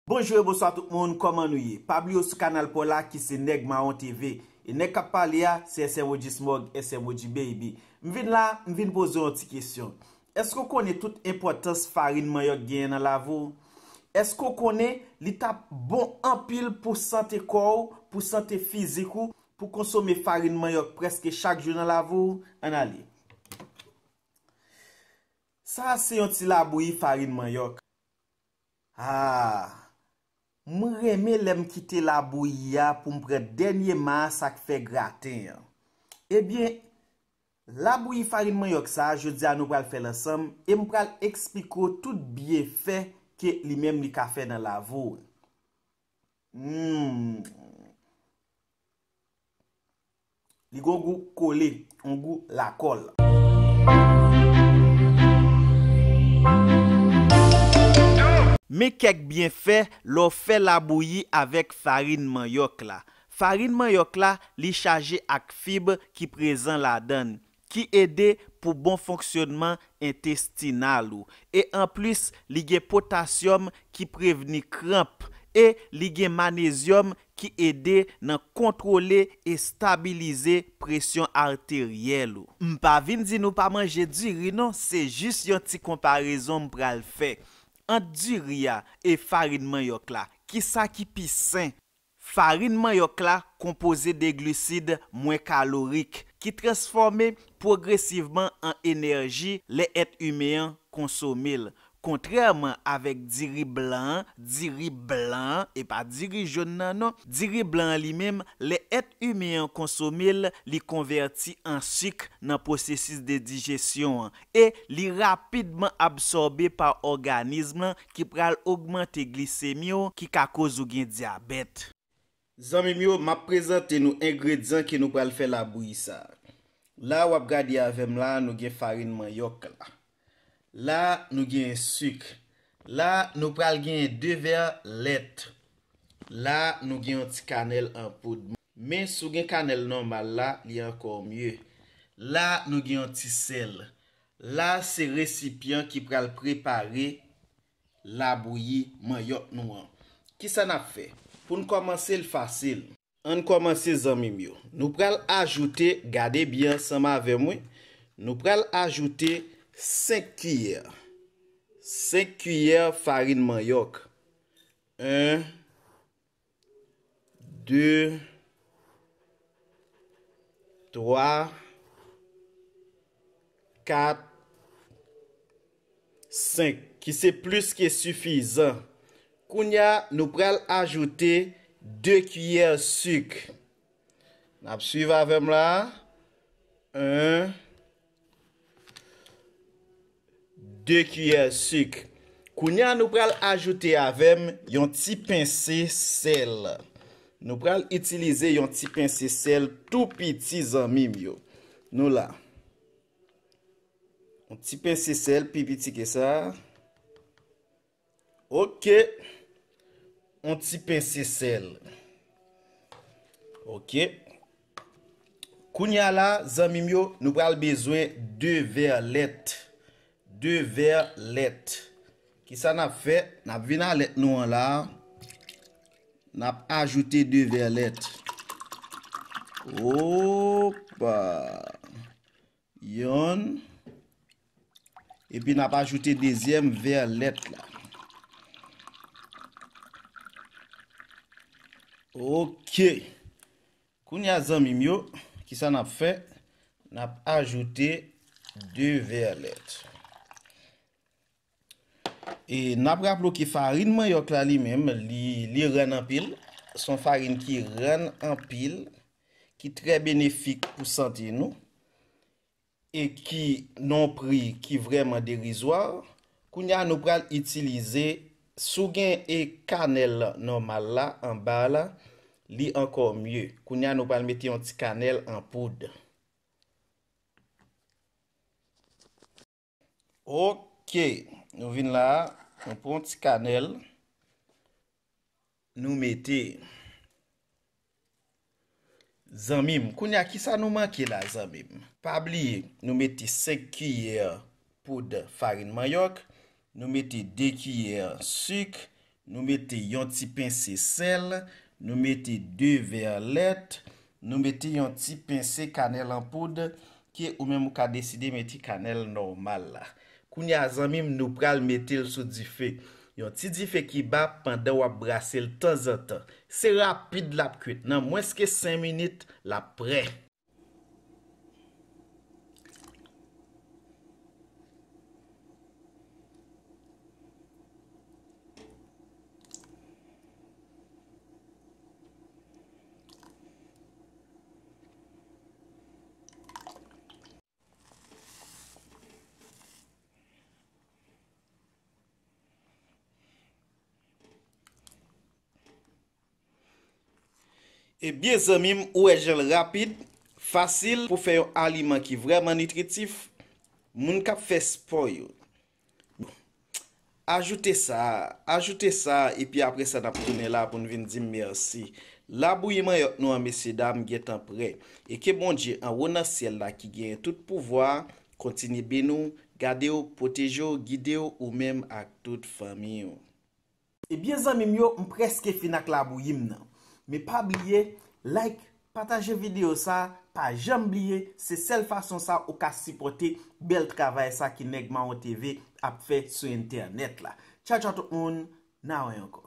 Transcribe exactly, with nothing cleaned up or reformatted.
Bonjou e bonswa tout moun, kòman nou ye? Pa bliye w sou kanal pa w la ki se Nèg Mawon T V. E nèg k ap pale a, se S M O G Smog, S M O G Baby. M vin la, m vin poze w yon ti kesyon. Èske w konnen tout enpòtans farin manyòk genyen nan lavi w? Èske w konnen li t ap bon anpil pou sante kò w, pou sante fizik ou, pou konsome farin manyòk prèske chak jou nan lavi w? Ann ale. Sa a se yon ti labouyi farin manyòk. Ah, mwen renmen lè m kite labouyi a pou m pran dènye ma a, sa k fè graten an. Ebyen, labouyi farin manyòk sa a, jodi a nou pral fè l ansanm e m pral eksplike w tout byenfè ke li menm li ka fè nan lavi w. Hmm. Li gon gou kole, yon gou lakòl. Men kèk byenfè lè w fè labouyi avèk farin manyòk la. Farin manyòk la, li chaje ak fib ki prezan ladan l, ki ede pou bon fonksyònman entestinal ou. E anplis, li gen potasyòm ki prevni kranp e li gen manezyòm ki ede nan kontwole e stabilize presyon arteryèl ou. M pa vin di nou pa manje diri non, se jis yon ti konparezon m pral fè ant diri a e farin manyòk la. Kisa ki pi sen? Farin manyòk la konpoze de glisid mwen kalorik ki transfòme pwogresivman an enèji lè èt imen an konsome l. Kontrèman avèk diri blan an, diri blan an, e pa diri jòn nan non, diri blan an li menm, lè èt imen an konsome l, li konvèti an sik nan pwosesis de dijesyon an e li rapidman absòbe pa òganis lan ki pral ogmante glisemi w ki ka koz ou gen dyabèt. Zanmi m yo, m ap prezante nou engredyan ke nou pral fè labouyi sa a. La w ap gade avè m la, nou gen farin manyòk la. La, nou gen sik. La, nou pral gen de vè lèt. La, nou gen yon ti kanèl an poud. Men si w gen kanèl nòmal la, li ankò mye. La, nou gen yon ti sèl. La, se resipyan ki pral prepare labouyi manyòk nou an. Kisa n ap fè? Pou n kòmanse l fasil. Ann kòmanse zanmi m yo. Nou pral ajoute, gade byen ansanm avè m wi. Nou pral ajoute senk kiyè. Senk kiyè farin manyòk. En, de, twa, kat, senk, ki se plis ke sifizan. Kounye a, nou pral ajoute de kiyè sik. N ap swiv avè m la. En, de kiyè sik. Kounye a, nou pral ajoute avè m yon ti pense sèl. Nou pral itilize yon ti pense sèl tou piti, zanmi m yo. Nou la. Yon ti pense sèl pi piti ke sa. Oke. Yon ti pense sèl. Oke. Kounye a la, zanmi m yo, nou pral bezwen de vè lèt. De vè lèt. Kisa n ap fè? N ap vin a lèt nou an la. N ap ajoute de vè lèt. Opa! Yonn. Epi n ap ajoute dezyèm vè lèt la. Oke. Kounye a, zanmi m yo, kisa n ap fè? N ap ajoute de vè lèt. E n ap raple w ke farin manyòk la li menm, li, li rann anpil. Se yon farin ki rann anpil, ki trè benefik pou sante nou, e ki nan yon pri ki vrèman derizwa. Kounye a, nou pral itilize, si w gen e kanèl nòmal la, anba la, li ankò mye. Kounye a, nou pral mete yon ti kanèl an poud. Oke, nou vin la, nou pran yon ti kanèl, nou mete. Zanmi m, kounye a, kisa nou manke la, zanmi m? Pa bliye, nou mete senk kiyè poud farin manyòk, nou mete de kiyè sik, Nou mete yon ti pense sèl, nou mete de vè lèt, nou mete yon ti pense kanèl an poud, ke ou menm ou ka deside mete kanèl nòmal la. Kounye a, zanmi m, nou pral mete l sou dife. Yon ti dife ki ba pandan w ap brase l tanzantan. Se rapid l ap kwit. Nan mwens ke senk minit, l ap prè. Ebyen, zanmi m, ou wè jan l rapid, fasil pou fè yon aliman ki vrèman nitritif, moun k ap fè spò yo. Ajoute sa, ajoute sa, epi apre sa, n ap tounen la pou n vin di m mèsi. Labouyi manyòk nou an, mesye dam, gentan prè. E ke Bondye anwo nan syèl la, ki genyen tout pouvwa, kontinye beni w, gade w, pwoteje w, gide w, ou menm ak tout fanmi w. Ebyen, zanmi m yo, m prèske fin ak labouyi m nan. Men pa bliye, like, pataje videyo sa, pa janm bliye, se sèl fason sa ou ka sipòte bèl travay sa ki Nèg Mawon T V ap fè sou entènèt la. Tchaw, tchaw tout moun, n a wè ankò.